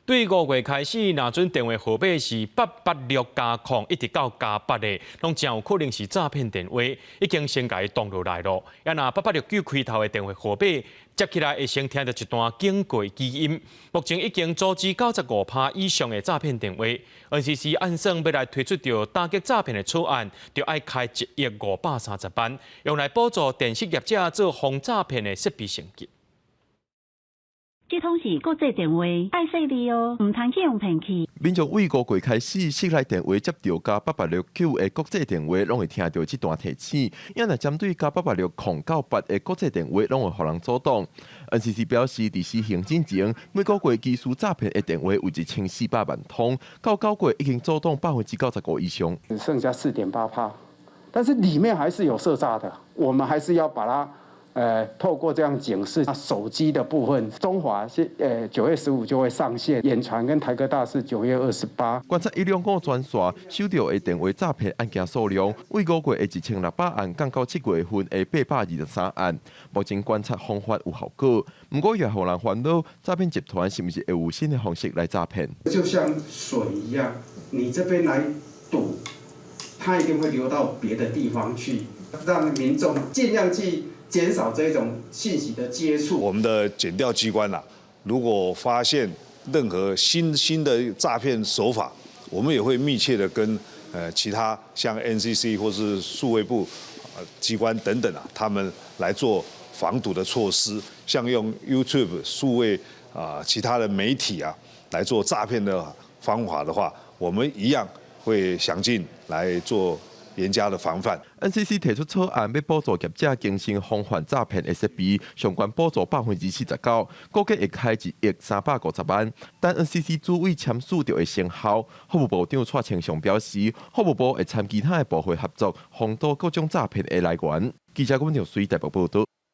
對5月開始，若準電話號碼是886+0，一直到+8的，攏誠有可能是詐騙電話，已經先共伊擋落來囉。啊若8869開頭的電話號碼接起來，會先聽著一段警告語音。目前已經阻止95%以上的詐騙電話。NCC 按算欲來推出著打擊詐騙的草案，就愛開1億530萬，用來補助電信業者做防詐騙的設備升級。這通是國際電話，愛細膩哦，毋通去予騙去。民眾對5月開始，室內電話接著+886-9的國際電話，攏會聽著這段提醒。啊若針對+886-0到8的國際電話，攏會予人阻擋。NCC 表示，佇施行進前，每個月疑似詐騙的電話有1400萬通，到9月已經阻擋95%以上。只剩下4.8%，但是裡面還是有涉詐的，我們還是要把它。透過這樣警示，手機的部分，中華是9月15就會上線，遠傳跟台哥大是9月28。觀察125專線收著的電話詐騙案件數量，對5月的1600案降到7月份的823案。目前觀察方法有效果，毋過也予人煩惱，詐騙集團是毋是會有新的方式來詐騙？就像水一樣，你這邊來堵，它一定會流到別的地方去，讓民眾盡量去減少這種信息的接觸。我們的檢調機關啊，如果發現任何新的詐騙手法，我們也會密切的跟其他像 NCC 或是數位部機關等等啊，他們來做防堵的措施，像用 YouTube 數位啊其他的媒體啊來做詐騙的方法的話，我們一樣會詳盡來做嚴加的防範。 NCC 提出草案，欲補助業者更新防範詐騙的設備，上懸補助49%，估計會開1億350萬。等 NCC 主委簽署就會生效。法務部長蔡清祥表示，法務部會參其他的部會合作，防堵各種詐騙的來源。記者阮條水台北報導。